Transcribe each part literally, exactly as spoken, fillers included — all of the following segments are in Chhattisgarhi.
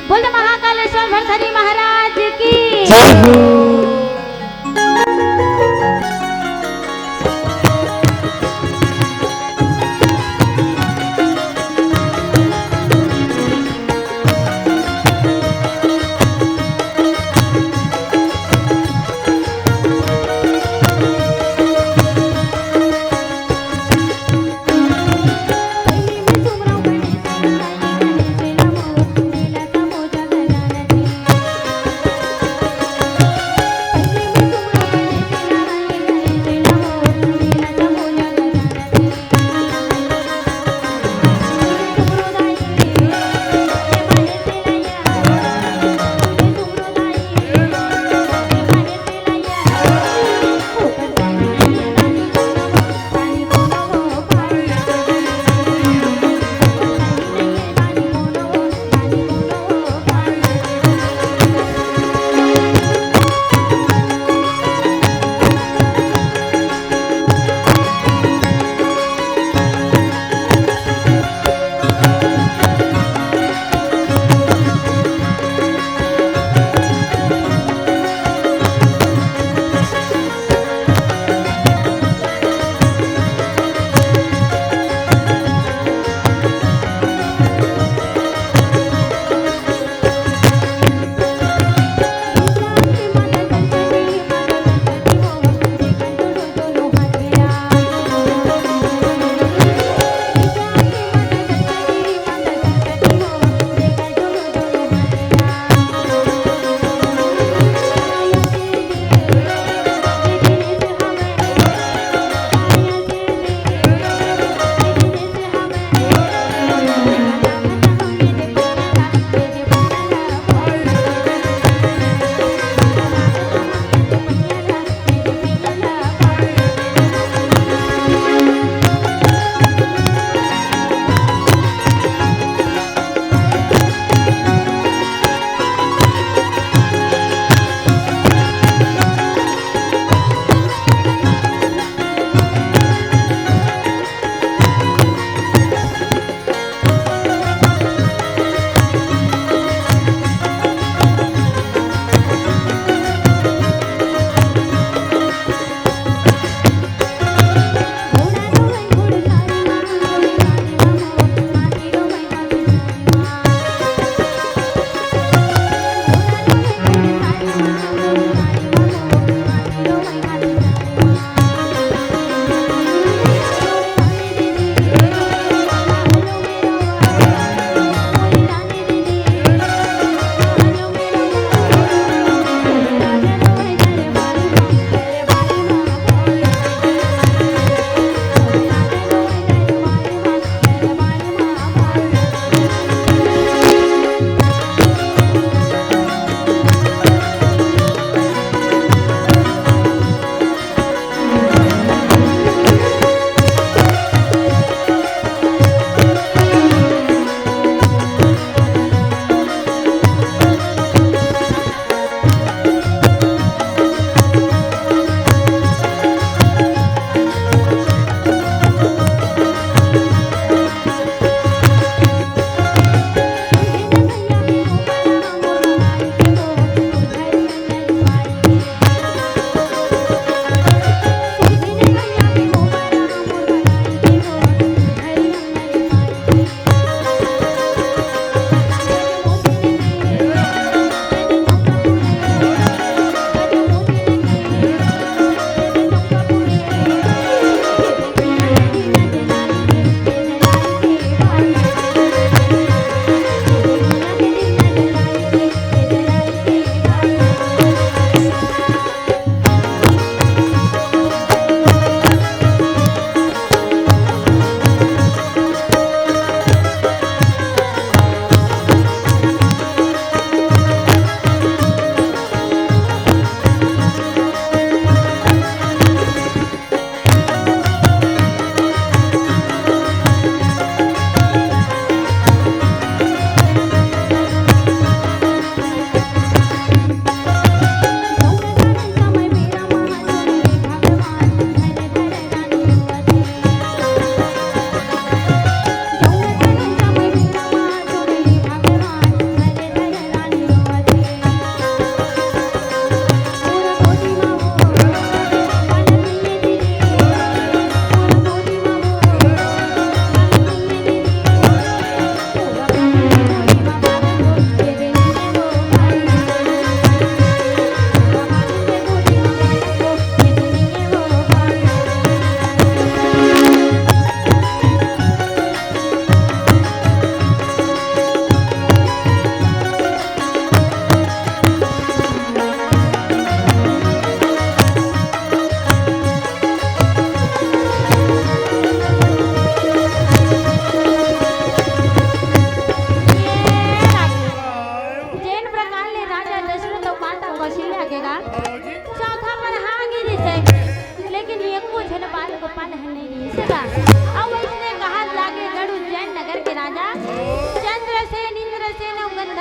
बोल दे महाकालेश्वर भरथरी महाराज की। जय हो।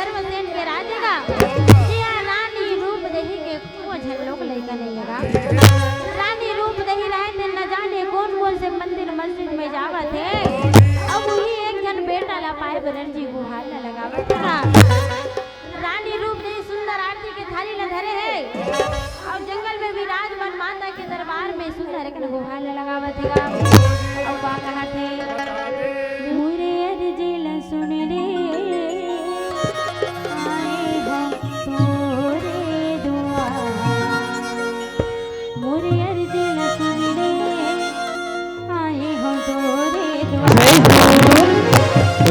सेन के राज हे गा, जिहां रानी रूप देही के कोनो झन लोग लइका नइ हे गा। रानी रूप देही रहय ते न जाने कोन कोन से मंदिर मस्जिद में जावत हे। अब उही एक झन बेटा ला पाए बर अर्जी गुहार ला लगावत हे गा। रानी रूप देही सुंदर आरती के थाली ला धरे हे। अउ जंगल में विराजमान माता के दरबार में सुंदर एक गुहार ला लगावत हे गा। अउ का कहत हे? मोरे अर्जी ला सुन रे, आए हंव तोरे दुआर। मोरे अर्जी ला सुन रे, आए हंव तोरे दुआर। जय हो।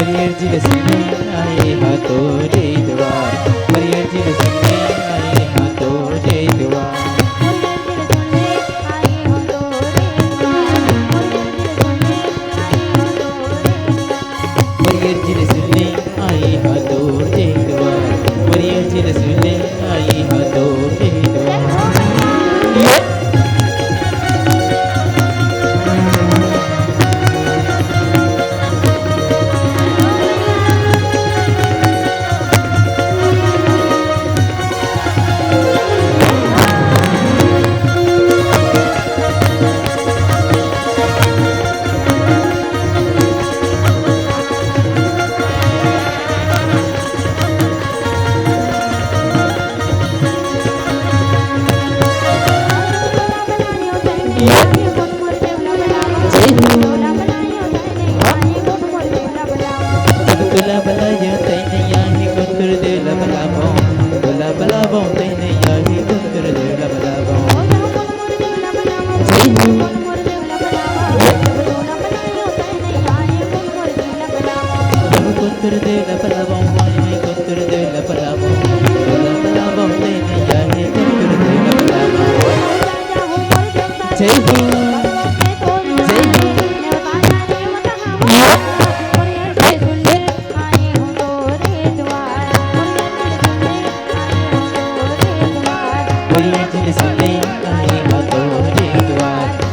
मोरे अर्जी ला सुन रे, आए हंव तोरे दुआर। मोरे अर्जी ला सुन रे, आए हंव तोरे दुआर। मोरे अर्जी ला सुन रे, आए हंव तोरे दुआर। मोरे अर्जी ला सुन रे, आए हंव तोरे दुआर।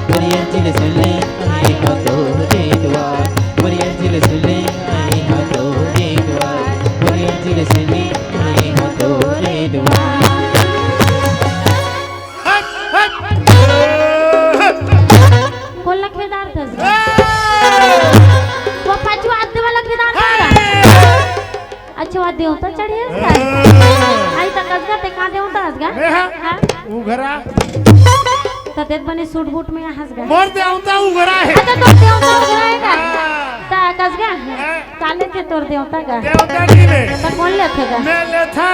मोरे अर्जी ला सुन ले, आए हंव तोरे दुआर। मोरे अर्जी ला सुन ले, आए हंव तोरे दुआर। ये जय हो। जय हो। हट, हट। कोन लखेदार थस गा? वो पचवा आदमी वाला लखेदार थस गा? अच्छा, वो देवता चढ़े हस गा? ए। आई त कस गा, ते का देवता हस गा? ए, हाँ। हाँ? उघरा। त तेत बने सूट बूट में हस गा? मोर देवता उघरा हे। अच्छा, तोर देवता उघरा हे गा? हाँ। त कस गा? हाँ। का लेथे तोर देवता गा? देवता नहीं रे। त कोन लेथे गा? मैं लेथा।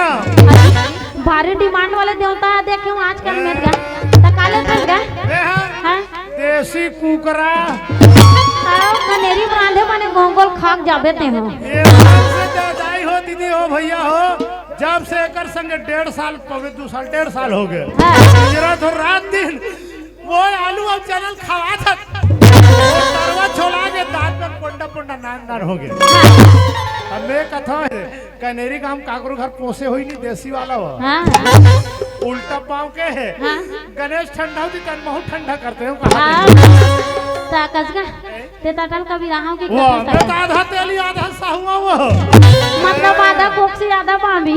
अच्छा। भारी डिमांड वाले देवता देखे हूँ आजकल में गा। त का लेथस गा? ए हाँ। हाँ। देसी कुकरा। आओ, खनेरी में रांधे बने गोंगोल खाक जाबे ते हो। ये बात से ज्यादा ही हो दीदी हो भैया हो। जब से एकर संगे डेढ़ साल, पौने दू साल, डेढ़ साल हो गए। हाँ। जरा तो रात दिन वो आलू अउ चना ल खवात हस। वो तरवा छोला के दांत में पोंडा पोंडा नान नान हो गए। हाँ। अब मैं कथा है, कनेरी गांव काकरो घर पोसे होही नहीं, देसी वाला हो। हाँ। उल्टा पांव के हे। हाँ। गणेश ठंडा होती तन महू ठंडा करते हो कहा हाँ। थे। त कस गा, ए? ते त अटल कबीर हव कि वो कबीर मैं तो साहब? आधा तेली आधा साहुआ वो। मतलब आधा कोकसी आधा बांबी।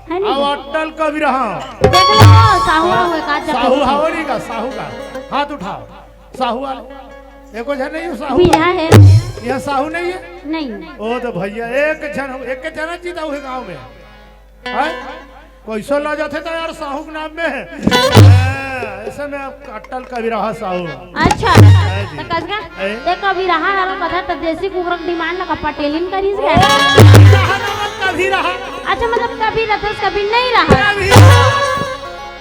है नहीं? अब अटल कबीर हव। देख ले वो, साहुआ होय का जब साहू हव नहीं का, साहू का। हाथ उठाओ। साहू वाले। एको झन नहीं हो साहू बीघा वाले? है। यह साहू नहीं है? नहीं। ओ तो भैया, एक झन हो, एक झन जीता हुए गांव में। हैं? कैसो ला जाथे त यार साहू के नाम में। हाँ, ऐसे में आप अटल कबीर हव साहू। अच्छा, हाँ जी। त कस गा, ए? ते कबीर हव वाला कथा त देसी कुकरा के डिमांड लगा पटेलिन करिस ओ, गा। कबीर हव, कबीर हव। अच्छा, मतलब कभी रथस, कभी नहीं रहा। कबीर हव।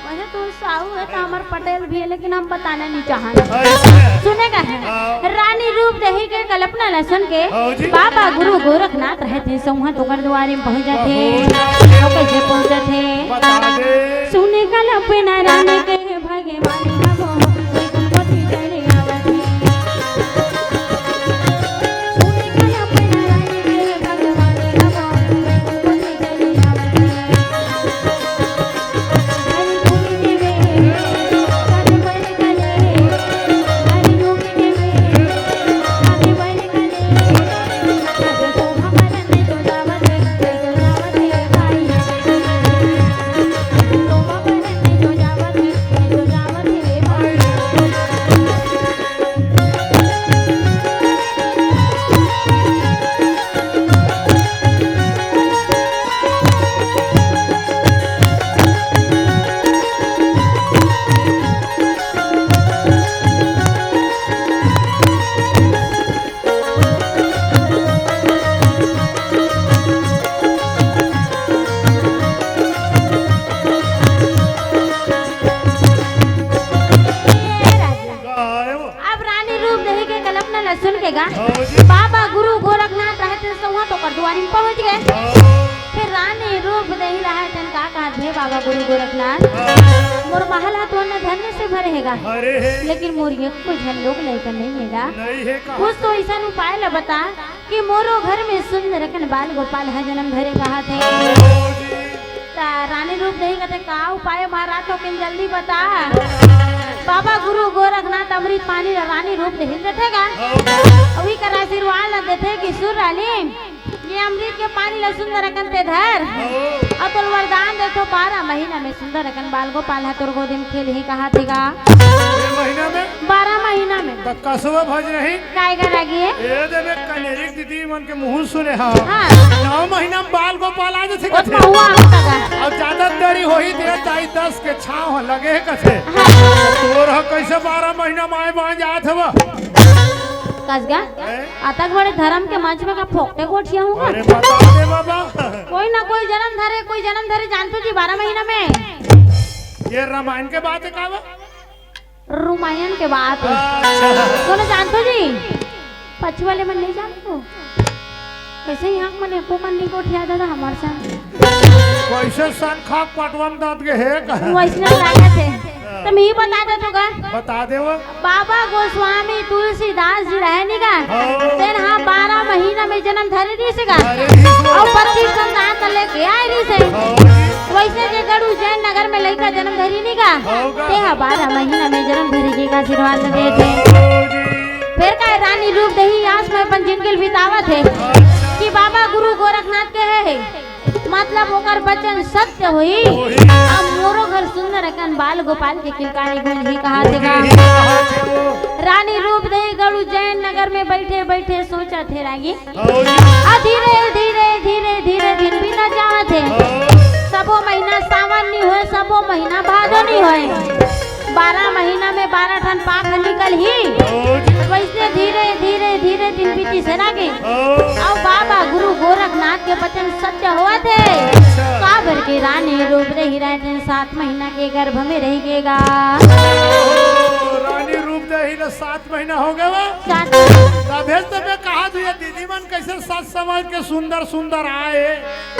वैसे तो साहू है तो हमार पटेल भी है, लेकिन हम बताना नहीं चाहन। ऐसे। सुने का है? हाँ। रानी रूप देही के कल्पना ला सुन के हाँ जी। बाबा गुरु गोरखनाथ रहे थे, सौहा तो कर दुआरे में पहुंच जाते। हाँ। तो कैसे पहुंच जाते? बता दे। सुने कल्पना रानी के भगवान हवो, कोई तुमको चले आवत। हे बाबा गुरु गोरखनाथ, मोर महल ह तो अन्न धन्य से भरे हेगा, अरे हे। लेकिन मोर एको झन लोग लइका नहीं हेगा। नहीं हे का? कुछ तो ऐसा उपाय ला बता कि मोरो घर में सुंदर अकन बाल गोपाल ह जन्म धरे कहाथे। ओ जी। त रानी रूप देही कथे, "का उपाय महाराज, तो किन जल्दी बता।" बाबा गुरु गोरखनाथ अमृत पानी ला रानी रूप देही देथे गा। ओ। अउ इकर आशीर्वाद ला देथे कि सुन रानी, ये अमृत के पानी ला सुंदर अकन ते धर। ओ। अउ तोला वरदान देथों, बारह महीना में सुंदर अकन बाल गोपाल ह तोर गोदी में खेलही कहाथे गा। ये महीना में? बारह महीना में। त कसवा भज नहीं? काय गा रागी हे? ए देवे कनेरी दीदी मन के मुंह सुने हंव। हाँ। नौ महीना में बाल गोपाल आ जथे ओ कथे। महुआ होता गा। अउ जादा देरी होही त ताई दस के छांव लगे हे कथे। हाँ। तोर ह कइसे बारह महीना में आय बांय जात हवय? कस गा? हैं? अतक बड़े धरम के मंच में का फोकटे गोठियाहूं गा? अरे बता दे बाबा। कोई ना कोई जनम धरे, कोई जनम धरे जानथो जी, बारह महीना में। ये रामायण के बात हे का बा? रुमायन के बात हे। अच्छा। कोनो जानथो जी? पछू वाले मन नहीं जानथो। कइसे इहां मन एको मन नहीं गोठिया दादा हमर संग। कइसे सन खा पटवन दांत के हे का? वइसने लागत हे। त मैं ही बता देथों गा। बता दे वो। बाबा गोस्वामी तुलसीदास जी रहे नी गा। हाँ। तेन हा बारह महीना में जनम धरे रहिस गा। अरे, अउ बत्तीस ठन दांत लेके आय रहिस हे। हाँ। वइसने जे गढ़ उज्जैन नगर में लइका जनम धरी नी गा। हाँ गा। ते हा बारह महीना में जनम धरे के आशीर्वाद देथे। हाँ जी। फेर काय रानी रूप देही आस में अपन जिनगी ल बितावत हे। अच्छा। कि बाबा गुरु गोरखनाथ कहे हे, मतलब ओकर बचन सत्य होही। होही। अब मोरो घर सुंदर अकन बाल गोपाल के किलकारी गूंजही कहाथे गा। गूंजही कहाथे वो। रानी रूप देही गढ़ उज्जैन नगर में बइठे बइठे सोचत हे रागी। होही। आ धीरे धीरे धीरे धीरे दिन बीतत जावत हे। हाँ। सबो महीना सावन नी होय, सबो महीना भादो नी होय। बारह महीना में बारह ठन पाख निकलही। हाँ जी। वइसने धीरे धीरे धीरे दिन बीतिस हे रागी। हाँ। अउ बाबा गुरु गोरखनाथ के बचन सत्य होवत हे। अच्छा। काबर के रानी रूप देही रहिथे सात महीना के गर्भ में रहि गे गा। ओ, रानी रूप देही ला सात महीना हो गे बा। सात। तभे तो मैं कहाथों ये दीदी मन कइसे सज सवज के सुंदर सुंदर आय हे।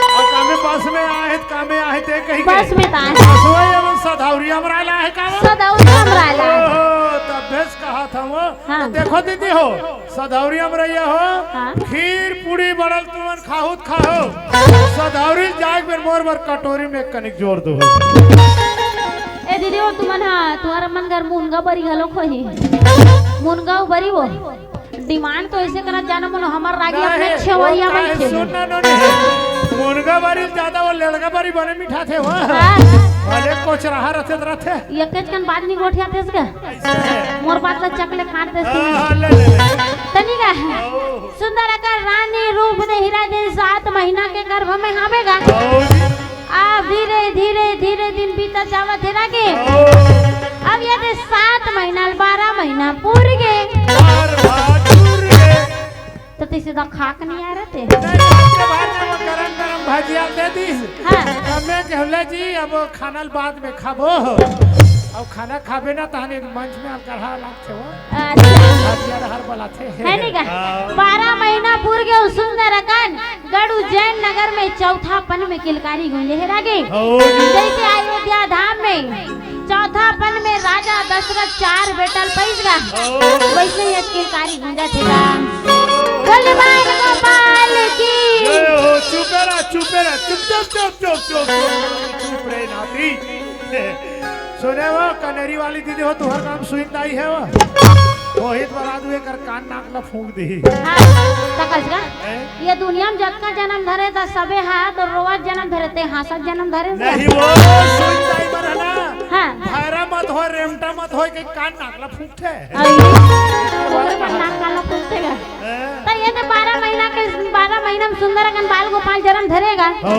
अउ कामे बस में आय हे, कामे आय हे ते कही के। बस में त आय हे। बस वही अब सधौरी अमराय ला हे का वो? सधौरी अमराय ला हे। ओहो, तभे से कहाथों वो। हाँ। त देखो दीदी हो, सधौरी अमरइया हो, हाँ। खीर पूड़ी बड़ल तुमन खाहू त खाहू। सधौरी जाय के बेर मोर बर कटोरी में कनिक जोर दो। ए दीदी हो, तुमन हा, तुंहर मन घर मुनगा बरी घलो होही। मुनगा अउ बरी वो। Demand तो अइसे करत जाना मनो हमर रागी अपने नहीं, छेवरिया वो में काहे खेले। सुन ना, ना, नहीं। मुनगा बरी ज्यादा वो लेड़गा बरी बने मिठाथे वो। हाँ। भले कोचराहा रथे त रथे। एकेच कन बात नहीं गोठियाथस का? अइसे हे। मोर बात ला चकले काट देथे। हाँ, हाँ, ले, ले, ले। तनी का हे? ओ। सुंदर अकन रानी रूप देही रहिथे सात महीना के गर्भ में हवे गा। ओ जी। अब धीरे, धीरे, धीरे दिन बीतत जावत हे रागी। ओ। अब ये दे सात महीना, बारह महीना पूर गे। बारह महीना पूर गे। त तइसे त खाक नहीं आय रहिथे। नहीं, खाके बाद में वो गरम गरम भजिया दे दिस। हाँ। त मैं कहूं ले जी, अब खाना ल बाद में खाबो। अब खाना खाबे ना, तहन मंच में अलकरहा लागथे वो। अच्छा। भजिया डहर बलाथे। हे नी गा? हाँ। बारह महीना पूर गे अउ सुंदर अकन गढ़ उज्जैन नगर में चौथापन में किलकारी गूंजे हे रागी। ओ जी। जइसे अयोध्या धाम में चौथापन में राजा दशरथ चार बेटा ल पइस गा। ओ। वइसने ही आज किलकारी गूंजत हे गा। बोल बाल गोपाल की। जय हो, चुप रहा, चुप रहा, चुप, चुप, चुप। चुप रे नाती। सुने वो, कनेरी वाली दीदी हो, तुंहर नाम सुइन दाई हे वो। ओहित बरात हुए कर कान नाक ला फूंक दिही। हाँ, त कस गा? हैं? ये दुनिया में जतका जनम धरे त सबे हा तो रोवत जनम धरे, ते हांसत जनम धरे से। नहीं वो, सुन ताई बर है ना। हाँ। भैरा मत हो, रेमटा मत हो, के कान नाक ला फूंकथे। अरे, नाक काला फूंकथे गा। हैं? त ये तो बारह महीना के, बारह महीना में सुंदर अकन बाल गोपाल जनम धरे गा। हो।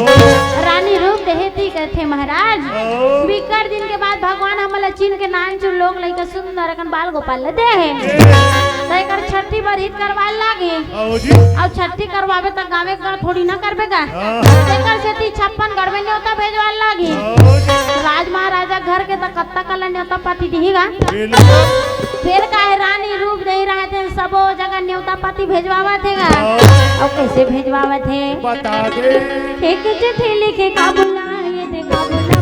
रानी रूप देहे ती कथे महाराज। हो। बिकट दिन के बाद भगवान हमला चीन के नान चुन लोग लइका सुंदर अकन बाल गोपाल ल दे हे। ए। त एकर छठी बर हित करवाए लागे। आओ जी। अउ छठी करवाबे त गाँवे गढ़ थोड़ी ना करबे गा। हाँ। तेकर सेती छप्पन गढ़ में नेवता भेजवाए लागे। आओ जी। राज महाराजा घर के त कत्ता कला नेवता पाती दिही गा। बिल्कुल। फेर काहे रानी रूप देही रहिथे, सबो जगह नेवता पाती भेजवावत हे गा। आओ। अउ कइसे भेजवावत हे? बता दे। एक चिट्ठी लिखे का बुलाए दे, का बुलाए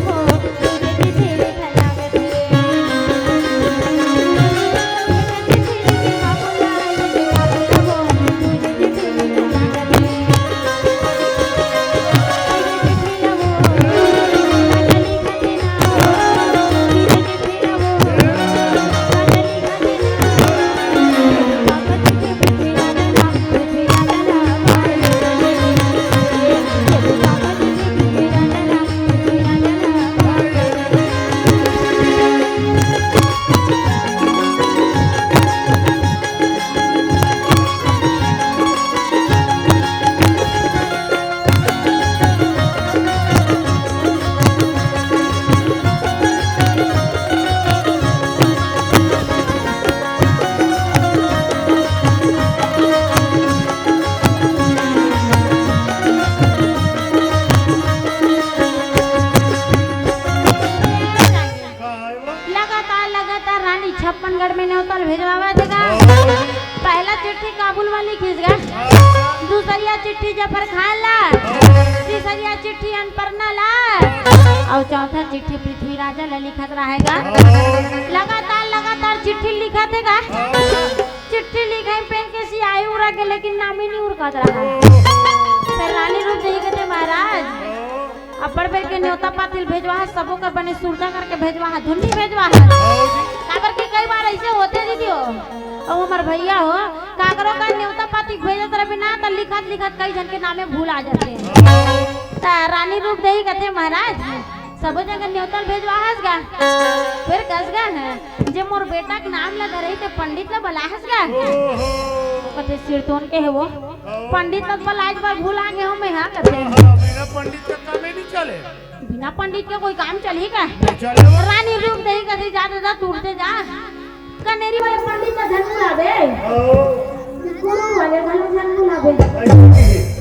भेजवावत हे गा। पहला चिट्ठी काबुल मा लिखिस गा, दूसरिया चिट्ठी जफर खान ला, तीसरिया चिट्ठी अनपढ़ना ला, अउ चौथा चिट्ठी पृथ्वी राजा ला लिखत रहे गा। लगातार लगातार चिट्ठी लिखत हे गा। चिट्ठी लिखे पेन के सियाही उड़गे, लेकिन नामे नहीं उड़कत रहा। फेर रानी रूप देही कथे, महाराज, अब्बड़ बेर के नेवता पाती ल भेजवाहस, सबो कर बने सुरता करके भेजवाहस, धुन नहीं भेजवाहस। काबर कि कई बार ऐसे होथे दीदी हो, अउ हमर भैया हो, काकरो का नेवता पाती भेजत रहिबे ना, त लिखत लिखत कई झन के नामे भूला जाथे। त रानी रूप देही कथे, महाराज, सबो जगह नेवता ल भेजवाहस गा। फेर कस गा हे, जे मोर बेटा के नाम ल धरही ते पंडित ल बलाहस गा। कथे सिरतोन के हे वो, पंडित ल बलाए बर भूला गे हों मैं हा कथे। बिना पंडित के कामे नहीं चले। बिना पंडित के कोई काम चलही का? नहीं चले वो। रानी रूप देही कथे, जा दादा, तू उठते जा। कनेरी वाले पंडित ला झन बुलाबे। गुरु वाले घलो झन बुलाबे।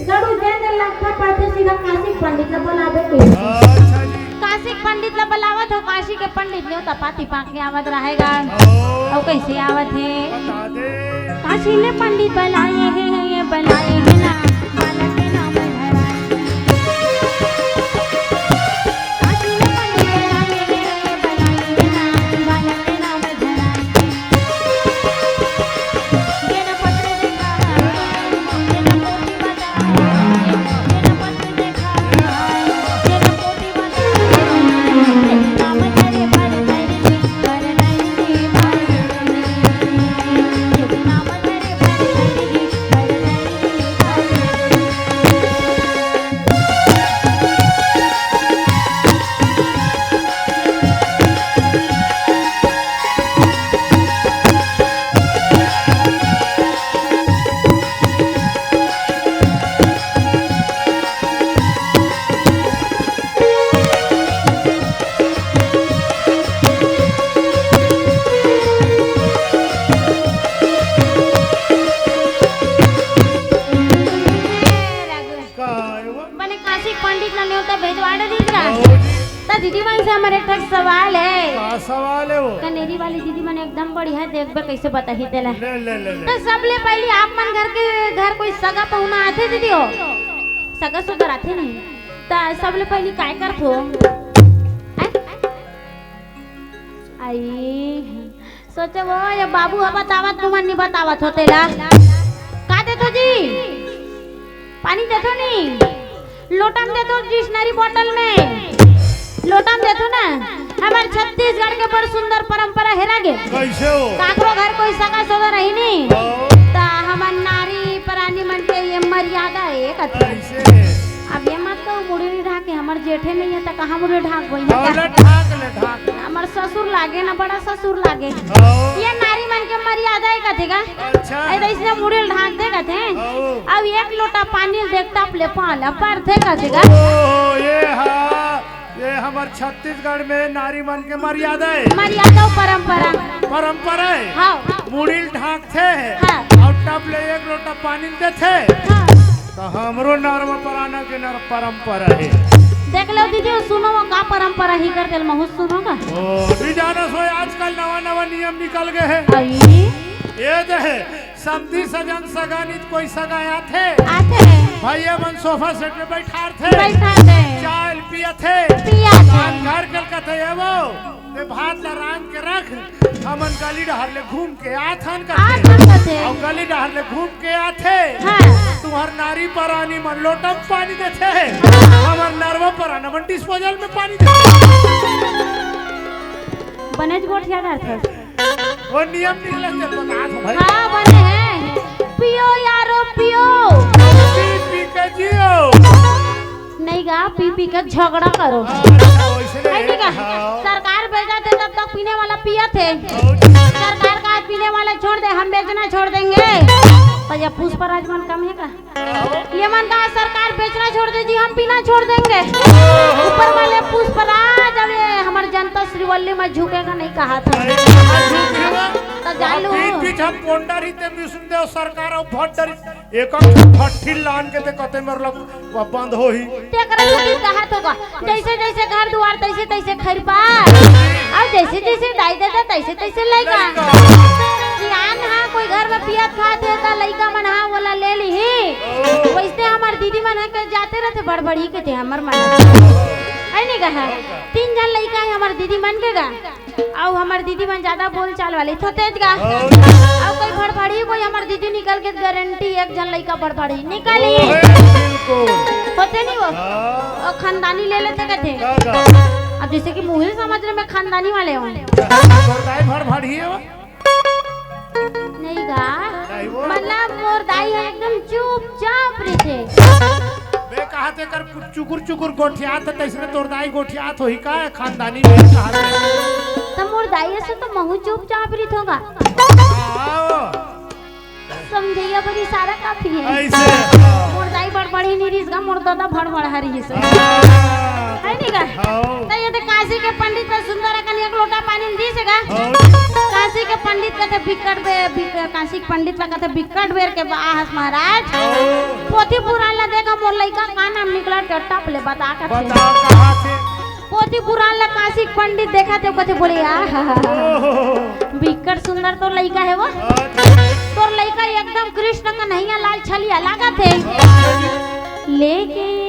गड़ू जेन लगता पड़थे सीधा काशी पंडित ला बुलाबे के। काशी पंडित ला बुलावत हो, काशी के पंडित नेवता पाती पाके आवत रहे गा। अउ कैसे आवत हे? काशी ले पंडित बलाए हे, बलाए हे ना, बालक के नाम धराए। का हे वो? बने काशी पंडित ला नेवता भेजवा दे दीजिएगा। आओ जी। त दीदी मन से हमर एक ठक सवाल हे। का सवाल हे वो? कनेरी वाली दीदी मन एकदम बढ़िया, देखबे कैसे बताही तेला। ले, ले, ले, ले। त सबले पहिली आप मन घर के, घर कोई सगा पहुना आथे दीदी हो? सगा सुगर आथे नहीं? त सबले पहिली काय करथो? हैं? आई। सोचे वो, ये बाबू ह बतावत, तुमन नहीं बतावत हो तेला। का देथो जी? पानी देथो नहीं? लोटा म देथो, डिक्शनरी बॉटल में। लोटा म देथो ना। हमर छत्तीसगढ़ के बड़ सुंदर परंपरा हेरा गे। कैसे हो? काकरो घर कोई सगा सोदर रही नहीं। हाँ। त हमर नारी परानी मन के ये मर्यादा हे कथे। कैसे? अब ये मत कहो, मुड़ी नहीं ढाके, हमर जेठे नहीं हे, त कहाँ मुड़ी ढाक गई है? हाँ, ले ढाक ले, ढाक ले। हमर ससुर लागे ना, बड़ा ससुर लागे। हाँ। ये नारी मन के मर्यादा हे कथे का? अच्छा। अरे, तो इसने मुड़ी ढाक दे कथे। हाँ। अब एक लोटा पानी देख टप ले पाला पर थे कथे का? ओ, ये हाँ, ये हमर छत्तीसगढ़ में नारी मन के मर्यादा हे। मर्यादा अउ परंपरा। परंपरा हे। हाँ। मुड़ी ढाक थे। हाँ। अउ टप ले एक लोटा पानी देथे। हाँ। त हमरो नरवा पराना के नर परंपरा हे। देख लो दीदी, सुनो वो का परंपरा हे कर तेल महूँ सुनो का। ओ, नहीं जाना सोए, आजकल नवा नवा नियम निकल गए हे। आई? ये दे, समधी सजन सगानित कोई सगा आथे। आथे। भैया मन सोफा सेट में बैठारथे। बैठारथे। चाय पियथे। पियथे। पान घर के कथे हे वो। ते भात ला रांध के रख, हमन गली डहर ले घूम के आथन कथे। आथन कथे। अउ गली डहर ले घूम के आथे। हाँ। तुम्हर नारी परानी मन लोटा म पानी देथे। हाँ। हमर नरवा पराना मन डिस्पोजल में पानी देथे। बनेच गोठिया करथे। वो नियम निकले ते बता दो भाई। हाँ, बने हे। पियो यारो, पियो। पी पी के जियो। नहीं गा, पी पी के झगड़ा करो। अच्छा, वैसे हे नहीं, ठीक हे। हाँ। सरकार भेजथे तब तक पीने वाला पियथे। और? सरकार का पीने वाला छोड़ दे, हम बेचना छोड़ देंगे। तो ये पुष्पराज मन कम हे का? हाँ। ये मन का सरकार बेचना छोड़ दे जी, हम पीना छोड़ देंगे। ऊपर वाले पुष्पराज, अब ये हमर जनता श्रीवल्ली में झुकेगा नहीं कहा था। नहीं, नहीं झुकेगा। तो जान लो। बीच बीच हम पोंडा रही ते विष्णुदेव सरकार अउ भट्ट रही। एक फट्ठी लान के ते कते मेर लग बंद होही। तेकरा तो की कहा तो का, जैसे जैसे घर दुआर तैसे तैसे खैर पा, अउ जैसे जैसे दाई ददा तैसे तैसे लइका। लइका। घर में पियत खात हे त लइका मन हा ओला ले लिही। वइसने हमर दीदी मन ह के जाते रथे बड़बड़ी के ते हमर मन। है नहीं कहा? तीन झन लइका हे हमर दीदी मन के गा। अउ हमर दीदी मन ज्यादा बोल चाल वाले थो तेज गा। अउ कोई भड़भड़ी कोई हमर दीदी निकल के गारंटी एक झन लइका भड़भड़ी निकली। ओहे, बिल्कुल। होते नहीं वो? हाँ। अउ खानदानी ले लेते कथे। का, का? अब जैसे कि मुहिल समझ रहे मैं खानदानी वाले हूँ। तोर दाई भड़भड़ी हे वो? नहीं गा। नहीं वो। मतलब मोर दाई ह एकदम चुपचाप रहिथे। बे कहा ते कर कुछ चुकुर चुकुर गोठियात हे, तइसने तोर दाई गोठियात होही का खानदानी में कहा ते? त मोर दाई असे तो महू चुपचाप रहिथों गा। आओ। समझइया बर इशारा काफी हे। ऐसे। मोर दाई बड़बड़ी नहीं रिहिस गा, मोर दादा भड़बड़हा रिहिस। हाँ। है नहीं गा? हाँ। त ये तो काशी के पंडित पर सुंदर अकन एक लोटा पानी दिस गा। हाँ। काशी के पंडित कथे बिकट बे-, बिक-, काशी के पंडित ला कथे बिकट बेर के बा-, आहस महाराज। हाँ। पोथी पुराण ला देखा मोर लइका का नाम निकला टट्टा पले बता कथे। बता कहाँ से? पोथी पुराण ला काशी के पंडित देखा ते कथे बोले, "आहा, ओहो। बिकट सुंदर तोर लइका हे वो। अच्छा। तोर लइका एकदम कृष्ण कन्हैया लाल छलिया लागत हे।" लेकिन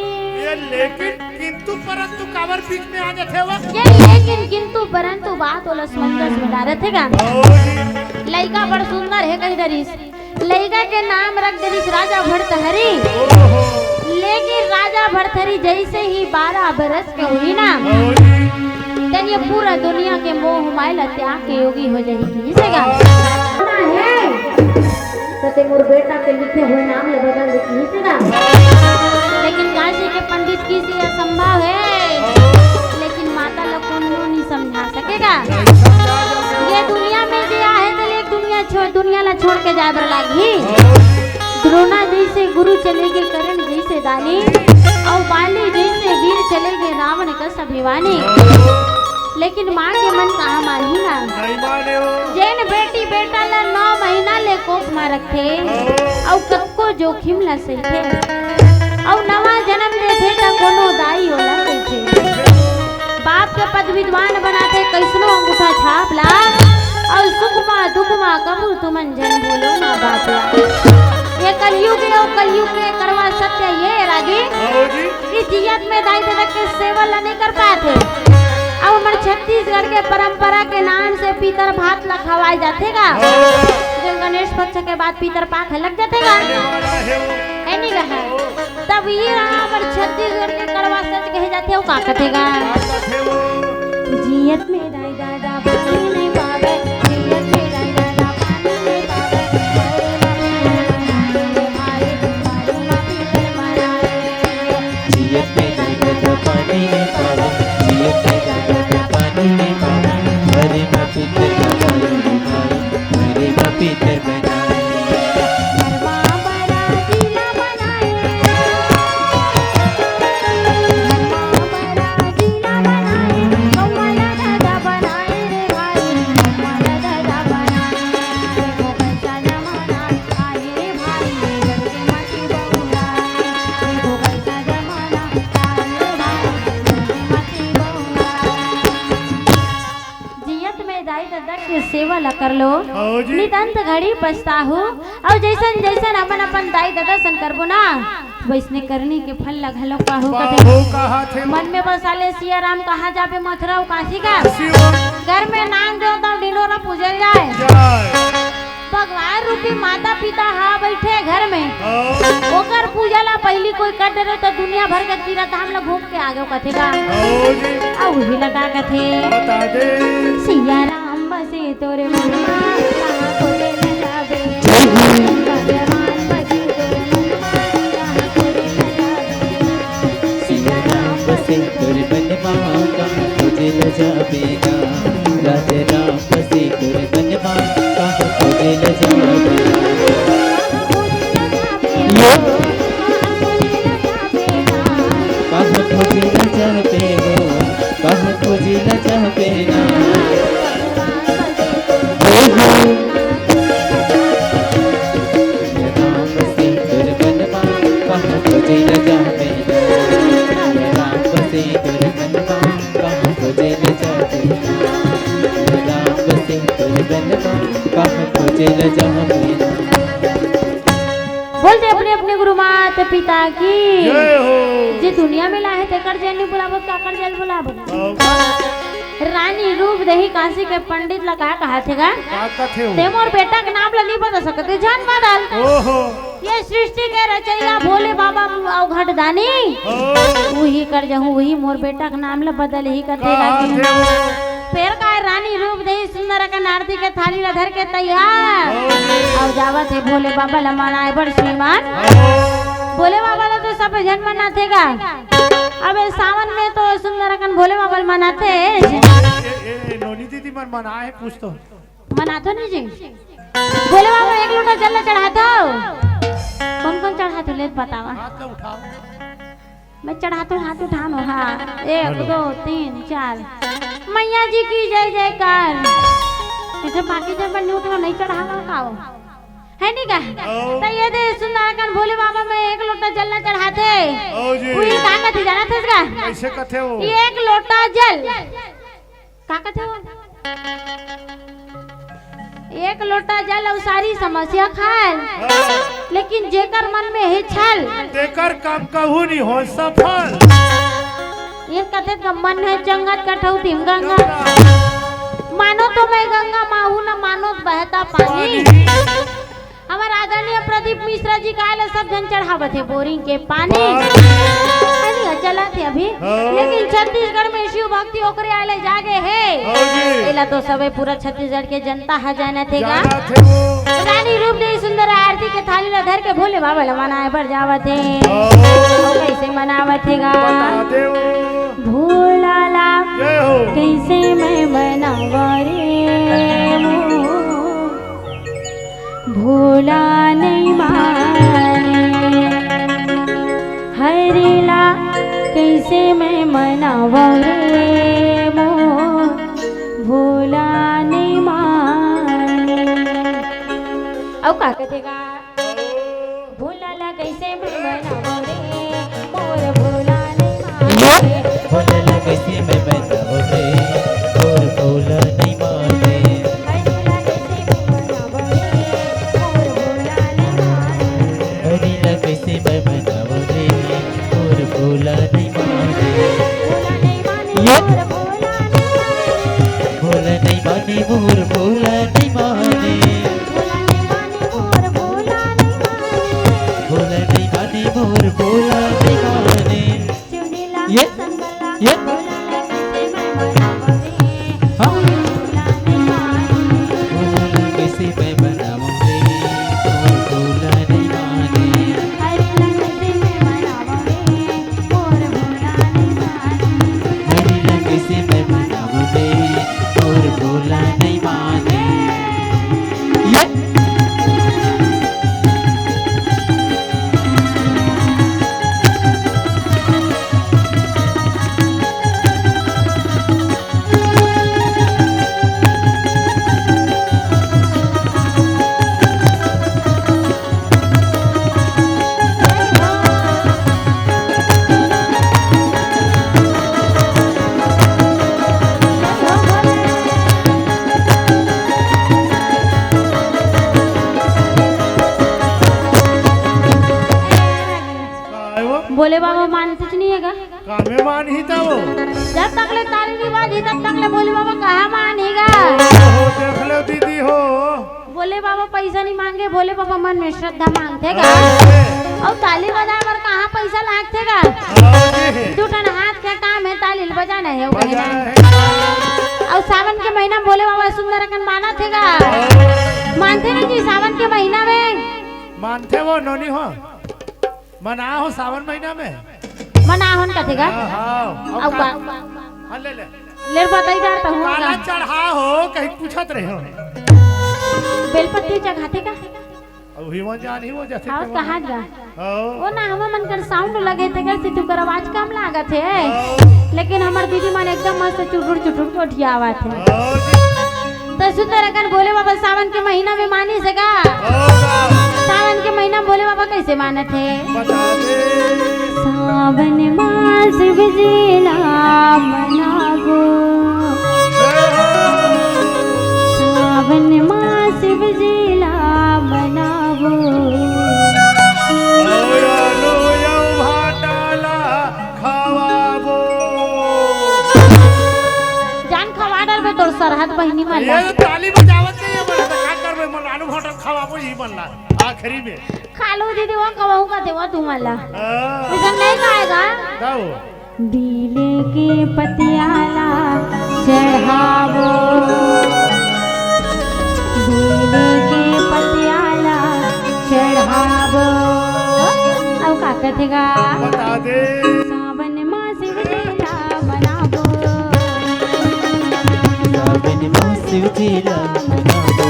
ये लेकिन किंतु परंतु काबर बीच में आ जाथे वो? ये लेकिन किंतु परंतु बात ओला समंजस में डारत हे गा। ओहो। लइका बड़ सुंदर हे कहि डरिस। लइका के नाम रख देलिस राजा भरथरी। ओहो। लेकिन राजा भरथरी जैसे ही बारह बरस के हुई ना, ओहो। तन ये पूरा दुनिया के मोह माया ला त्याग के योगी हो जाही किहिसे गा। हे, त ते मोर बेटा के लिखे हुए नाम ले बदल दे किहिसे गा। लेकिन काशी के पंडित किहिसे असंभव हे, लेकिन माता ला कोनो नहीं समझा सके गा। ये दुनिया में जे आहे त एक दुनिया छोड़, दुनिया ला छोड़ के जाए बर लागही। द्रोणा जैसे गुरु चले गे कर्ण जैसे दानी, अउ बाली जैसे वीर चले गे रावण कस अभिमानी। लेकिन माँ के मन कहाँ मानही ना। नहीं माने हो। जेन बेटी बेटा ला नौ महीना ले कोख मा रखथे, अउ कतको जोखिम ला सहिथे, अउ नवा जन्म लेथे त कोनो दाई ओला कहिथे। बाप के पद विद्वान बनाथे, कइसनो अंगूठा छाप ला, अउ सुख मा दुख मा कभू तुमन झन भूलो ना बात ला। ये कलयुग हे, अउ कलयुग के कड़वा सत्य ये रागी। हाँ जी। कि जियत में दाई ददा के सेवा ला नहीं कर पाथे। अब हमर छत्तीसगढ़ के परंपरा के नाम से पीतर भात ला खवाए जाथे गा। हाँ। जो गणेश पक्ष के बाद पीतर पाक लग जाथे गा। है नहीं गा? तब ये रहा हमर छत्तीसगढ़ के कड़वा सच कहे जाथे, वो का कथे गा? जियत में दाई ददा पानी नहीं पावे, जियत में दाई ददा पानी नहीं पावे। जियत में दाई ददा पानी नहीं पावे, जियत में दाई ददा पानी नहीं पावे। अरे मैं पीतर का पानी नहीं पावे, अरे मैं पीतर का जियत में दाई ददा के सेवा ला कर लो। हाँ जी। नित अंत घड़ी पछताहू। अउ जैसन जैसन अपन अपन दाई ददा सन करबो ना, वैसने करनी के फल ला घलो पाहू कथे। पाहू कहाथे। मन में बसा ले सिया राम कहाँ जाबे मथुरा अउ काशी का। काशी वो। घर में नान जो तब डिंडोरा पूजल जाए। जाए। भगवान रूपी माता पिता हा बैठे घर में। हाँ। ओकर पूजा ला पहली कोई कर डरे तो दुनिया भर के तीरथ धाम ला घूम के आगे कथे का। हाँ जी। अउ उही ला का कथे। बता दे। सिया राम बसे तोरे मन मा, कहाँ खोजे न जाबे। जय हो। भगवान बसे तोरे मन मा, कहाँ खोजे न जाबे। सिया राम बसे तोरे मन मा, कहाँ खोजे न जाबे ना। राधे राम बसे तोरे मन मा, कहाँ खोजे न जाबे ना। यो। कहाँ खोजे न जाबे हो, कहाँ खोजे न जाबे ना। हो, हो। राम सिंदूर बनवा, कहाँ खोजे न जाबे ना। राम सिंदूर बनवा, कहाँ खोजे न जाबे ना। राम सिंदूर बनवा, कहाँ खोजे न जाबे ना। की। जय हो। जे दुनिया में लाहे तेकर जय नइ बुलाबो, काकर जय बुलाबो? रानी रूप देही काशी के पंडित ला का कहा थे गा? का कथे हो? ते मोर बेटा के नाम ला नइ बता सकते, झन बदल। ओहो। ये सृष्टि के रचइया भोले बाबा अवघट दानी। ओ। उही कर जहूँ, उही मोर बेटा के नाम ला बदल ही कथे का लागी। कथे हो? फेर काय रानी रूप देही सुंदर अकन आरती के थाली ला धर के तैयार। ओ। अउ जावत हे भोले बाबा ला मनाए बर श्रीमान। ओ। भोले बाबा ला तो सब झन मनाथे गा। अबे सावन में तो सुंदर अकन भोले बाबा ला मनाथे। ए, ए, ए, नोनी दीदी मन मनाए कुछ तो। मनाथो नहीं जी। भोले बाबा एक लोटा जल ला चढ़ाथो। कौन कौन चढ़ाथो ले बतावा। हाथ ला उठाओ। मैं चढ़ाथो, हाथ उठानो, हाँ। एक, हेलो। दो, तीन, चार। मैया जी की जय जयकार। इसे बाकी जब बन्नी उठाओ, नहीं चढ़ावा का हो? है नहीं का? ओ। तो ये दे सुंदर अकन भोले बाबा मैं एक लोटा जल ला चढ़ाथे। ओ जी। उही का कथे जानत हस का? कैसे कथे हो? एक लोटा जल। का कथे हो? एक लोटा जल अउ सारी समस्या खाल। हाँ। लेकिन जेकर मन में हे छल। तेकर काम कहू नहीं हो सफल। ये कथे का मन है चंगत कठौती में गंगा। गंगा। मानो तो मैं गंगा माँ हूँ, न मानो तो बहता पानी। पानी। हमर आदरणीय प्रदीप मिश्रा जी का आए ले सब झन चढ़ावत हे बोरिंग के पानी। पानी। पानी ह चलत हे अभी। हाँ। लेकिन छत्तीसगढ़ में शिव भक्ति ओकरे आए ले जागे हे। हाँ जी। एला तो सबे पूरा छत्तीसगढ़ के जनता ह जानत हे गा। जानत हे वो। रानी रूप देही सुंदर आरती के थाली ला धर के भोले बाबा ला मनाए बर जावत हे। हाँ। अउ कैसे मनावत हे गा? बता दे वो। भोला ला जय हो। कैसे मैं मनावा रे मोर भोला नइ माने, हरि ला कइसे मैं मनावंव रे मोर भोला नइ माने। अउ का कथे गा? भोला ला कइसे मैं मनावंव रे, मोर भोला नइ माने। भोला ला कइसे मैं मनावंव रे, मोर भोला नइ माने। हरि ला कइसे मैं मनावंव रे, मोर भोला नइ माने। हरि ला कइसे मैं मनावंव रे, मोर भोला नइ माने। भोला नइ माने, ये मोर भोला नइ माने। भोला नइ माने, मोर भोला नइ माने। भोला नइ माने, मोर भोला नइ माने। भोला नइ माने, मोर भोला नइ माने। ये, ये। हाँ। भोला कइसे मैं मनावंव रे, मोर भोला नइ माने। हरि ला कइसे मैं मनावंव रे, मोर भोला नइ माने। ये। का हे वो? भोले बाबा मानते च नहीं हे गा। कामे मानही त वो। जब तक ले ताली नहीं बाजही, तब तक ले भोले बाबा कहाँ मानही गा। ओ, देख लो दीदी हो। भोले बाबा पैसा नहीं मांगे, भोले बाबा मन में श्रद्धा मांगथे गा। अरे। अउ ताली बजाए बर कहाँ पैसा लागथे गा। हाँ जी। दू ठन हाथ के काम हे, ताली ल बजाना हे, वो बजाना कहना हे। हे। अउ सावन के महीना में भोले बाबा सुंदर अकन मानथे गा। हाँ। मानथे नहीं जी, सावन के महीना में। मानथे वो नोनी हो। मना हो सावन महीना में। मना होन कथे गा? हाँ, हाँ। अउ अउ का? का? हाँ, ले ले। ले बताई डार त हुआ काला गा। चढ़ा हो, कहीं पूछत रहे हो। बेलपत्ती चघाथे का? अब ही वो जान ही वो जैसे हाँ, कहाँ जा? हाँ। ओ ना, हमर मन कर sound लगे थे, कैसे तू कर आवाज कम लागत हे। हाँ। लेकिन हमर दीदी मन एकदम मस्त चुटुर चुटुर गोठियावत हे। हाँ जी। त सुंदर अकन भोले बाबा सावन के महीना में मानिस हे गा। ओ बा। सावन के महीना में भोले बाबा कैसे मानत हे? बता दे। सावन मास बिजेला मनावो। जय हो। सावन मास बिजेला मनावो। लो या, लो या। रहत बहिनी मन ला। ये ताली बजावत नहीं है, मन का करबे, मन आलू मटर खवाबो ही मन ला। आखिरी में। खालू दीदी, वो कहूँ का देवा तू मन ला। हाँ। इधर नहीं गाएगा। गाओ। बीले के पतियाला चढ़ाबो, बीले के पतियाला चढ़ाबो। अउ का कथे गा? बता दे। सावन मा शिव जी ला मनाबो। सावन मा शिव जी ला मनाबो।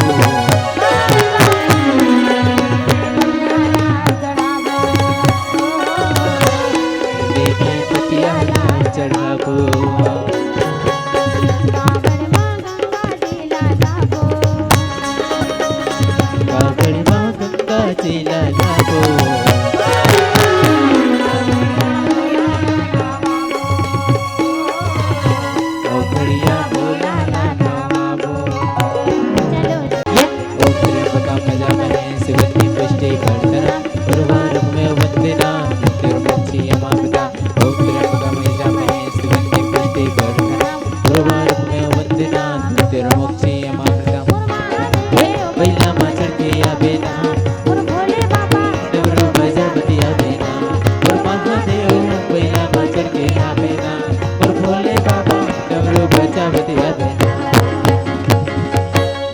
देवी पतियाला चढ़ाबो। कावड़ मा गंगा जी ला लाबो। ओ भैया भोला ला नवाबो। ओ त्र्यंबकम यजामहे सुगंधिम पुष्टिवर्धनम उर्वारुकमिव बंधनानां मृत्युर्मुक्षीयमामृता। ओ त्र्यंबकम यजामहे सुगंधिम पुष्टिवर्धनम उर्वारुकमिव बंधनानां मृत्युर्मुक्षीयमामृता। ए, बइला मा चढ़ के आबे ना। मोर भोले बाबा। डमरू बजा बतिया बेना। मोर महादेव, बइला मा चढ़ के आबे ना। मोर भोले बाबा, डमरू बजा बतिया बेना।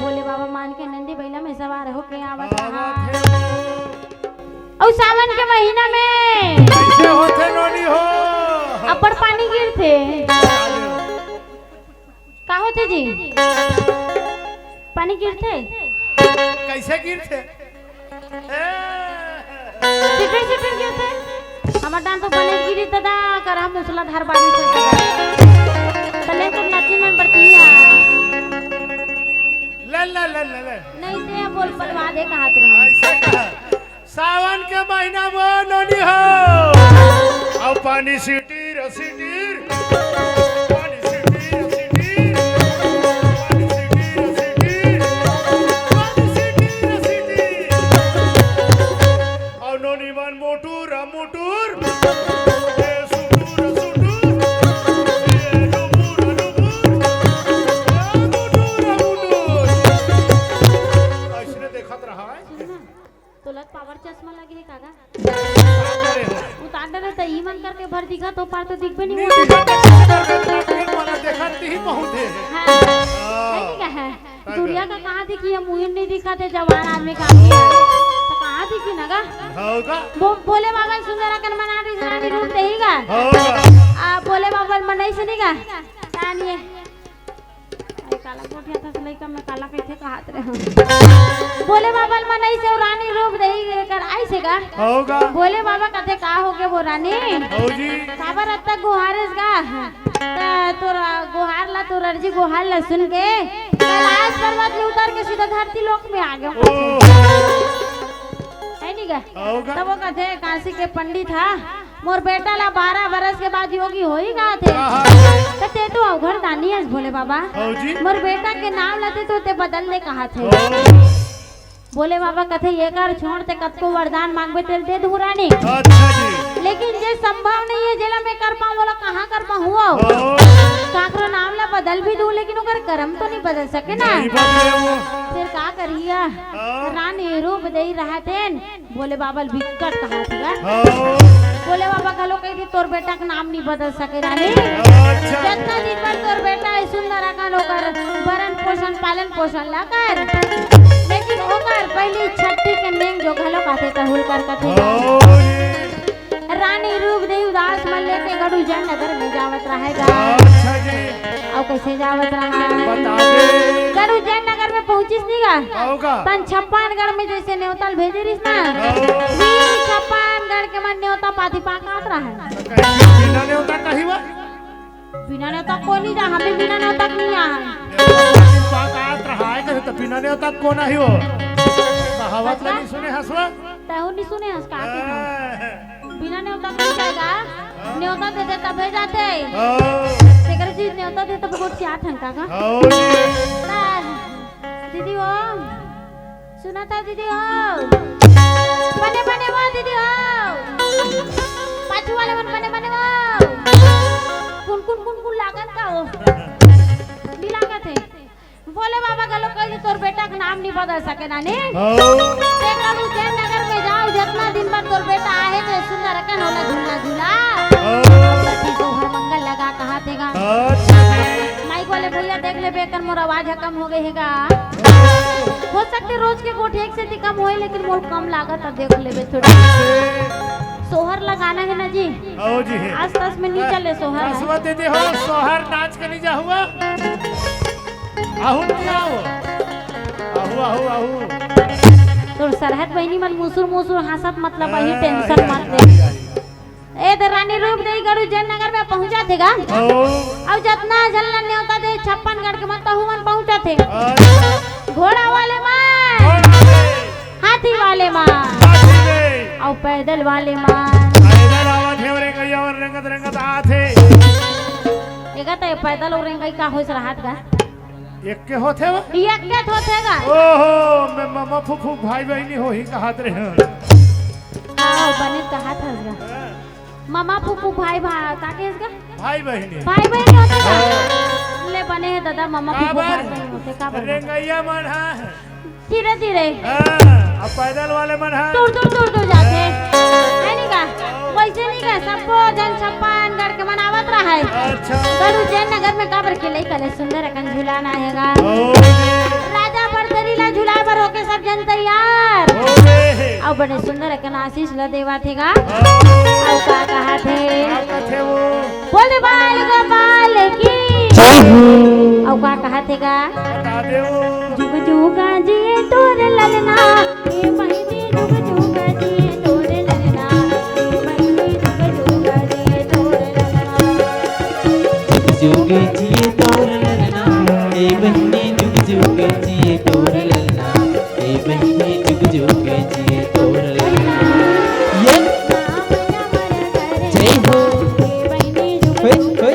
भोले बाबा मान के नंदी बइला में सवार होके आवत रहा। अउ सावन के महीना में कइसे होथे नोनी हो? अब्बड़ पानी गिरथे। का होथे जी? पानी गिरथे? कइसे गिरथे? ए! सिटिर सिटिर गिरथे। हमर डान तो बने गिरी दादा, करहा मूसलाधार बारिश होथे। तले तो नाची मन बरतिया। ले, ले, ले, ले, ले। नहीं ते बोल पलवा दे कहात रहे। अइसे कहा। सावन के महीना में नोनी हो, अउ पानी सिटिर सिटिर, पानी सिटिर सिटिर, पानी सिटिर सिटिर, पानी सिटिर सिटिर। अउ नोनी मन मोटूर मुटूर, ए सुटूर सुटूर, ए डुबुर डुबुर, ए मुटूर मुटूर। अइसने देखत रहा है। सुन ना। तोला पावर चश्मा लगे हे का गा? अरे हो। उतार डरे त ई मन करके भर दिखा तो पार तो दिखबे नहीं नहीं होते। दिखा तो कुछ करबे, तोला देख वाला देखत ही बहुत है। हाँ। हाँ। नहीं दिखा है। हाँ। दुरिया का कहाँ दिखी है, मुहिम नहीं दिखा थे जवान आदमी का। तो कहाँ दिखी ना गा? होगा। बो-, भोले बाबा सुंदर अकन मना रही रानी रूप देही गा। होगा। आ, भोले बाबा मनई से नहीं गा। रानी है। अरे काला गोठिया था, लइका में काला कइसे कहात रहे हम। भोले बाबा ल मनई से रानी रूप देही कर आई से गा। होगा। भोले बाबा कथे का हो गे वो रानी? हो जी। काबर अत्ता गुहारेस गा? त तोर गुहार ला, तोर अर्जी गुहार ला सुन के कैलाश पर्वत में उतर के सीधा धरती लोक में आ गयो। ओ। है नी गा? होगा। तब वो कथे काशी के पंडित हा, मोर बेटा ला बारह बरस के बाद योगी होही कहाथे। हाँ, हाँ। त ते तो अवघड़ दानी हस भोले बाबा। हौ जी। मोर बेटा के नाम ला ते तो ते बदल दे कहाथे। हौ। भोले बाबा कथे, "ये कर छोड़, ते कतको वरदान मांगबे, तेल दे दूं रानी। अच्छा जी। लेकिन जे संभव नहीं है, जेला मैं कर पाऊं, वोला कहाँ कर पाऊं हो?" हौ। काकरो नाम ला बदल भी दूं, लेकिन ओकर करम तो नहीं बदल सके ना। नहीं बदले वो। फिर का करिया? हौ। रानी रूप देही रहतेन, भोले बाबा ल बिकट कहाथे गा। हाँ। भोले बाबा घलो कहिथे, "तोर बेटा के नाम नहीं बदल सके रानी। अच्छा। जतना दिन बर तोर बेटा हे सुंदर अकन, ओकर भरण पोषण, पालन पोषण ला कर। लेकिन ओकर पहली छट्ठी के नेंग जो घलो कथे, तहूल कर कथे।" हाँ। रानी रूप देही उदास मन लेके गड़ू जन नगर में जावत रहे गा। अच्छा जी। अउ कइसे जावत रहा? बता दे। गड़ू जन नगर में पहुंचिस नी गा। हौ गा। तन छप्पन गढ़ में जइसे नेवता ल भेजे रिहिस ना। हौ। वीर छप्पन गढ़ के मन नेवता पाती पाकात रहा। कहीं बिना नेवता कहीं वा? बिना नेवता कोई नहीं जा, हम भी बिना नेवता नहीं आ। नेवता पाती पाकात रहा है, कहीं तो बिना नेवता कोन आही हो? कहावत ला नहीं सुने हस वा? तहू नहीं सुने हस का के हम? हाँ। बिना नेवता के जाएगा, नेवता देथे तभे जाथे। हाँ। तेकर चीज नेवता दे तब गोठ चाहत हन का का? हाँ जी। ता, दीदी हो, सुना था दीदी हो? बने बने हो दीदी हो? पाछू वाले मन बने बने हो? कुन कुन कुन कुन लागत का हो? नी लागत हे। तोर बेटा के नाम नहीं बदल सके ना ने। हो। देख अब उज्जैन नगर में जाओ, जतना दिन बाद तोर बेटा आहे तो सुंदर अकन ओला झूलना झूला। हो। सती सोहर मंगल लगा कहा थे गा। अच्छा। माइक वाले भैया देख लेबे, कर मोर आवाज ह कम हो गई हे गा। हो सकथे रोज के गोठ एक सेती कम होए, लेकिन मोर कम लागत ह, देख लेबे थोड़ा। सोहर लगाना है ना जी। हो जी है। आस पास में नहीं चले सोहर है। कसवा दे दे हो, सोहर नाच के नहीं जा हुआ। आहू नहीं आओ। आहू, आहू, आहू। तोर सरहद बहिनी मन मुसुर मुसुर हाँसत, मतलब अही हाँ, टेंशन मत ले। ए दे रानी रूप देई गड़ू जयनगर में पहुंचा थे गा। ओ। अउ जतना झन ला नेवता दे छप्पन गढ़ के मन तहू मन पहुंचा थे। अच्छा। घोड़ा वाले मन, घोड़ा वाले। हाथी वाले मन, हाथी वाले। अउ पैदल वाले मन। पैदल आवत हे और एक और रंगत रंगत आत हे। एगा त पैदल और रेंगई का होइस रहत गा। एक के होथे वो? एक के होथे गा। ओहो, मैं ममा फूफू भाई बहिनी होही कहत रहे। हाँ, बने कहत हस गा। ममा फूफू भाई भा-, का कहेस गा? भाई बहिनी। भाई बहिनी होथे गा? हाँ। ले बने हे दादा, ममा फूफू काबर? भाई बहिनी होथे, काबर? रेंगइया मन हा। धीरे धीरे। हाँ, अब पैदल वाले मन हा। दूर दूर, दूर दूर जाथे। हाँ। है नहीं का? वैसे नहीं का, सबको जन छप्पन गढ़ के मनावत रहा है। अच्छा। गढ़ उज्जैन नगर में काबर के लइका ले सुंदर अकन झुलाना हे गा। ओ। राजा भरथरी ला झुलाए बर होके सब जन तैयार। ओ रे। अउ बड़े सुंदर अकन आशीष ला देवा थे गा। ओ। अउ का कहा थे? का कथे वो? बोल दे बाल गोपाल की। जय हो। अउ का कहा थे गा? बता दे वो। जुग जुग जिए तोर ललना। ए बहिनी जुग जुग जिए तोर ललना, ए बहिनी जुग जुग जिए तोर ललना। जुग जुग जिए तोर ललना, ए बहिनी जुग जुग जिए तोर ललना, ए बहिनी जुग जुग जिए तोर ललना। ये जय हो। होय, होय, होय।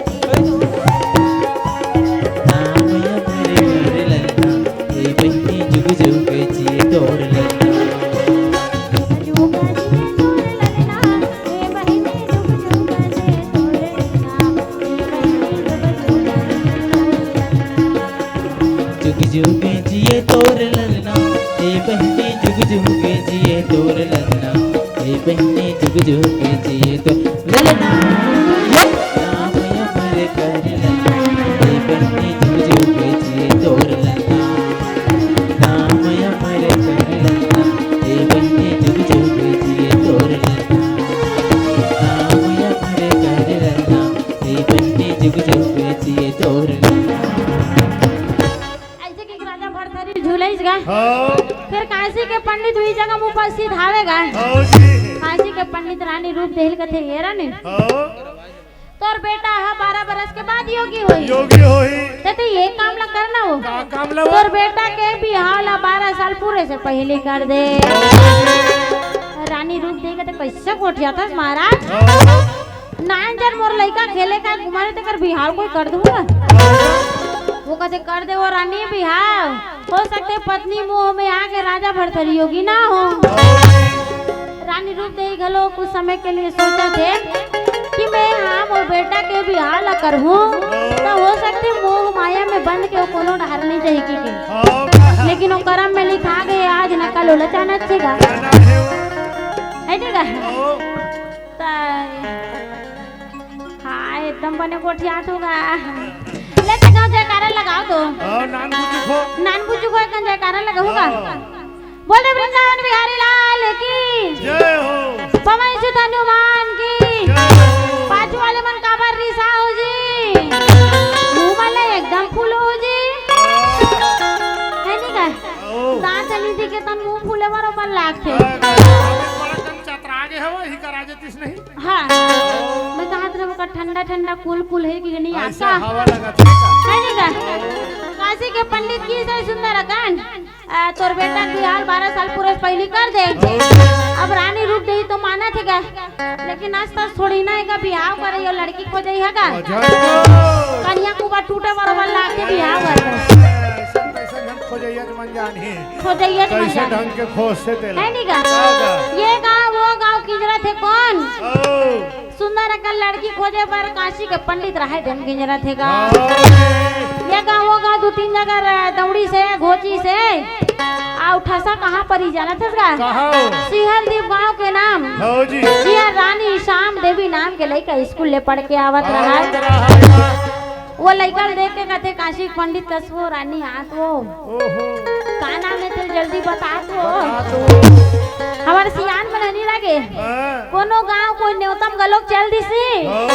नाम अमर कर ललना, ए बहिनी जुग जुग जिए तोर ललना। जुग जुग जिए तोर ललना, ए बहिनी जुग जुग जिए तोर ललना, ए बहिनी जुग जुग जिए तोर ललना। नाम अमर कर ललना, ए बहिनी जुग जुग जिए तोर ललना। नाम अमर कर ललना, ए बहिनी जुग जुग जिए तोर ललना। नाम अमर कर ललना, ए बहिनी जुग जुग जिए तोर ललना। ऐसे कि राजा भरथरी झूलइस गा। हाँ। फिर काशी के पंडित हुई जगह में उपस्थित हावे गा। हाँ जी। काशी के पंडित रानी रूप देहिल कथे, "ए रानी, हाँ। तोर बेटा ह बारह बरस के बाद योगी होही। योगी होही। ते, ते ये काम ला करना हो। का काम ला वो? तोर बेटा के बिहाव ला बारह साल पूरे से पहले कर दे।" रानी रूप देहिल कथे, "कैसे गोठियाथस महाराज?" हाँ। नान जन मोर लइका खेले का घुमारे तेकर बिहाव कोई कर दूंगा। वो कथे कर दे वो रानी बिहाव। हो सकथे पत्नी मोह में आके राजा भरथरी योगी ना हो। रानी रूप देही घलो कुछ समय के लिए सोचथे कि मैं हाँ मोर बेटा के बिहाव ला करहूँ, तो हो सकथे मोह माया में बंध के वो कोनो डहर नहीं जाही कहिके। लेकिन वो करम में लिखा गे, आज न कल ओला जाना चाहिए। है ठीक है? त हाँ, एकदम बने गोठियात होगा। ले ते गाँव जयकारा लगाओ तो। हाँ, नान बुझुक हो। नान बुझुक हो, एकदम जयकारा लगाओ होगा। हाँ। बोल रे वृंदावन बिहारी लाल की। जय हो। पवन सुत हनुमान की। जय हो। पाछू वाले मन काबर रिसा हो जी। मुँह वाला एकदम फूलो हो जी। हाँ। है नहीं का? ओ। दांत नहीं दिखे तन मुँह फूले बरोबर लागथे। हाँ, हाँ, हाँ, बड़ा कन चतरा गे हवय, ही करा जेतिस नहीं। हाँ, मैं कहत रहे ओकर ठंडा ठंडा कूल कूल है कि नहीं ऐसा आपका? हवा लगा था। है नहीं का? काशी के पंडित की से सुंदर अकन, आ, तोर बेटा के बिहाव बारह साल पूरे से पहली कर दे। अब रानी रूप देही तो माना थे का, लेकिन आज तक थोड़ी ना एका बिहाव करे, यो लड़की खोजई है का? अजय को। कनिया कुबा टूटे बरोबर लाग के बिहाव कर दे। ऐसा कैसे ढंग खोजैया के मन जान ही। खोजैया के मन कैसे जान। ढंग के खोज से तेला। है नहीं का? का, का? ये गाँव, वो गाँव किंजरा थे कौन? ओ। सुंदर अकन लड़की खोजे बर काशी के पंडित राहय देन गिंजरत हे गा। ये गाँव वो गाँव दू तीन जगह दौड़ी से, घोची से, अउ ठसा कहाँ परी जानत हस गा? कहाँ हो? सिहलदीप गाँव के नाम। हाँ जी। जिहाँ रानी श्याम देवी नाम के लइका स्कूल ले पढ़ के आवत रहा। वो लइका ल देख के कथे, "काशी के पंडित कस वो रानी आत वो।" ओहो। का नाम हे तेल जल्दी बता तो। बता तो। हमर सियान मन हनी लागे। हाँ। कोनो गाँव कोई नेवतम गलोक चल दिसी। हाँ।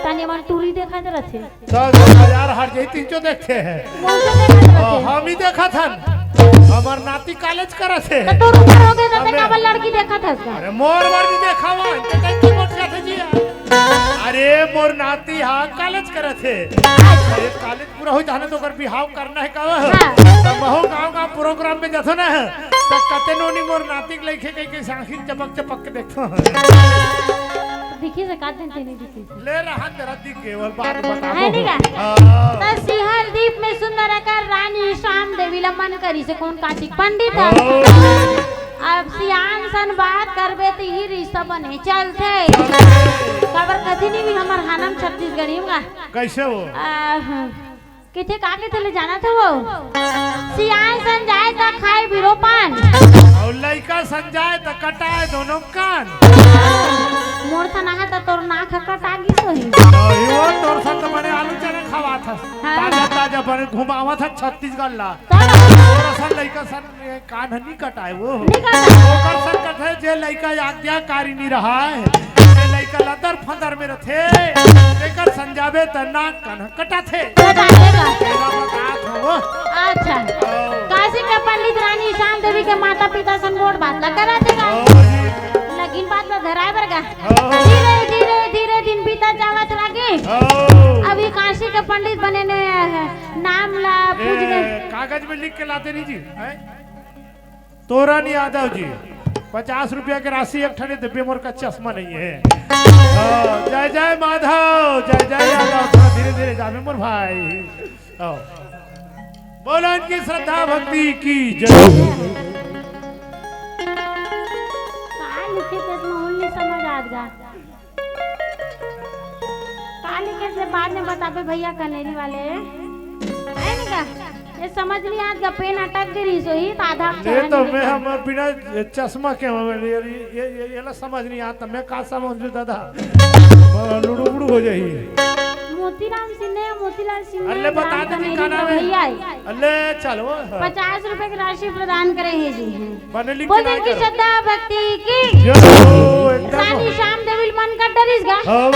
तने मन टूरी देखत रथे। सब हजार हर जही तीन चो देखते हैं। कौन से देखत रथे? हाँ, हम ही देखत हन। हमर नाती कॉलेज करत हे। तो तोर उमर हो गए, तो हमें काबर लड़की देखत हस का? अरे मोर बर भी देखावा, इनके कहीं की मोट जाते जी। अरे मोर नाती हाँ कॉलेज करत हे। अरे कॉलेज पूरा हो जाने तो ओकर बिहाव करना हे का? हाँ। तो महू गाँव गाँव प्रोग्राम में जाथो ना, तो कते नोनी मोर नाती के लइके कहीं के आँखी चपक चपक के देखो। दिखी से का दिन तेने दिखी। ले रहा तेरा दिख के, वो बात बता है दो। ठीक है। हाँ। तो सिहलदीप में सुंदर अकन रानी श्याम देवी ल मन करिस कोन काशी पंडित ह। हाँ। अब सियान सन बात करबे त ही रिश्ता बने चलथे। काबर कथी नहीं भी हमर हानम छत्तीसगढ़ी में का। कैसे हो? आह, किथे का किथे ले जाना था वो? सियान सन जाए त खाए बिरो पान। अउ लइका सन जाए त कटाए दोनों कान। मोर सन आहा त तोर नाक ह कटा गिस होही। अरे वो तोर सन त बने आलू चना खवात हस। हाँ। ताजा ताजा बने घुमावत हस छत्तीसगढ़ ला। तब? तोर सन लइका सन ये कान ह नी कटाए वो। नी कटाए। ओकर सन कथे जे लइका आज्ञाकारी नी रहय, जे लइका लदर फंदर में रथे, तेकर सन जाबे त नाक कान ह कटाथे। कटाथे का? तेला बतात हव। अच्छा। हाँ। काशी के पंडित रानी श्याम देवी के माता पिता सन गोठ बात ला करत हे का? हाँ जी। लगिन बात ला धराए बर गा। हाँ। धीरे, धीरे, धीरे दिन बीतत जावत लागे। हाँ। अभी काशी के पंडित बने ने नाम ला पूछ दे। ए, कागज में लिख के लाते नहीं जी, हैं? तोरन यादव जी, पचास रुपया के राशि एक ठने देबे, मोर का चश्मा नहीं है। हाँ, जय जय माधव, जय जय यादव। थोड़ा धीरे धीरे जाबे मोर भाई। आओ। बोलो इनकी श्रद्धा भक्ति की जय। का लिखे थे इसमें, उन नहीं समझ आ गया। काली के से बाद में बताबे भैया कनेरी वाले। आए नहीं का? ये समझ नहीं आज का पेन अटक गई रही सोई तो आधा ले तो मैं हम बिना चश्मा के हम ये, ये, ये, ये ला समझ नहीं आता, मैं का समझ लूं दादा? लुड़ू बुड़ू हो जाही। मोतीराम सिंह ने, मोतीलाल सिंह ने अरे बता दे कनेरी का नाम है? भैया है। अरे चलो। पचास रुपए की राशि प्रदान करे हैं जी। बने लिख बोल के दे ना की करो। श्रद्धा भक्ति की। यो, एकदम। रानी श्याम देवी मन कर डरिस गा। हाँ।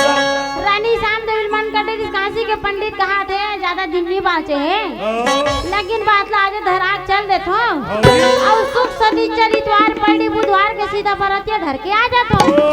रानी श्याम देवी मन कर डरिस, काशी के पंडित कहा थे, ज्यादा दिन नहीं बाँचे हे। हाँ। लेकिन बात ला आज धरा चल देथो। हाँ। अउ सुख शनिचर इतवार पड़ी बुधवार के सीधा बरतिया धर के आ जाथो। ओ,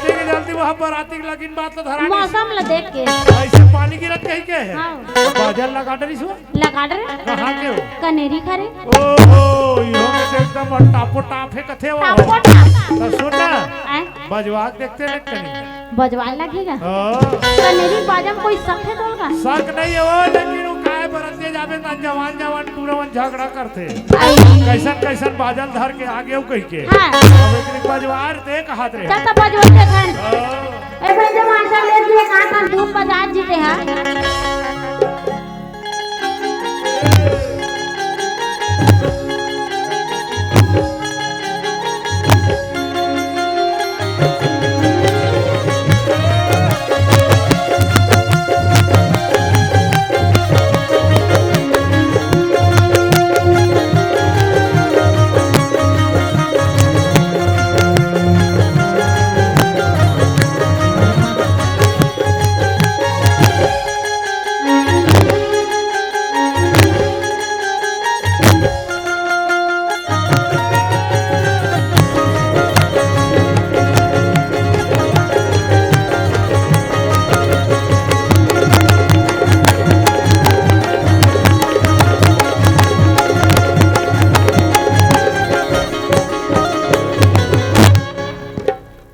ठीक है, जल्दी वहाँ बराती के लगिन बात ला धरा नहीं। मौसम ला देख के। ऐसे पानी गिरत कहीं के है? हाँ। बाजल लगा डरिस हो? लगा डरे। कहाँ के हो? कनेरी खरे। ओहो, इहो में तो एकदम टापो टाप है कथे हो। टापो टाप। तो सुन ना, आय? बजवा के देखते नहीं कहीं। बजवा लगेगा? हाँ। कनेरी बाजा में कोई शक है तोल का? शक नहीं है वो, लेकिन वो काहे बरतिया जाबे ना जवान जवान टूरा मन झगड़ा करथे। आई। कैसन कैसन बाजल धर के आगे हो कहीं के। हाँ। अब इतनी बजवार दे कहा थे। चल तो बजवा दे खान। हाँ। ए भाई, जब आटा ले दिए, कहाँ कहाँ धूप बजा जीते हैं?